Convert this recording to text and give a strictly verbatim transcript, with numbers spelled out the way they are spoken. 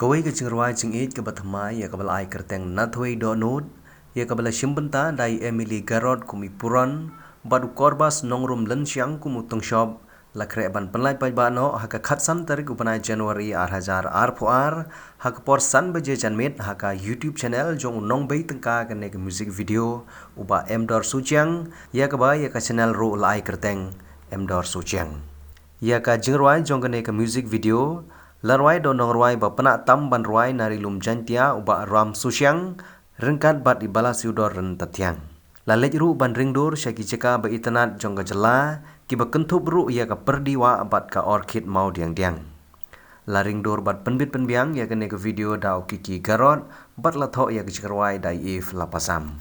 Kawei ka jingrwai jingïeit kaba thymmai ïa kaba la ai kyrteng Nathuei Dohnud, ïa kaba la shim bynta da i Emily Garod kum i Puron bad u Korbas Nongrum Lynshiang kum u Tungshop, la khreh ban pynlait paidbah noh ha ka khatsan tarik u bnai January ar hajar arphew ar, ha ka por san baje janmiet ha ka YouTube channel jong u nongbei tyngka kane ka music video, u Bah Emdor Suchiang, ïa kaba ïa ka channel ruh la ai kyrteng Emdor Suchiang. Ïa ka jingrwai jong kane ka music video la rwai da u nongrwai ba pnah tam ban rwai na Ri Lum Jaiñtia, u Bah Ram Suchiang, ryngkat bad i Balasiewdor Ryntathiang. La leit ruh ban ringdur sha ki jaka ba itynnad jong ka jylla, kiba kynthup ruh ïa ka Pyrdi Wah bad ka Orchid Mawdiangdiang. La ringdur bad pynbit pynbiang ïa kane ka video da u Kiki Garod bad la thoh ïa ka jingrwai da i Eve Lapasam.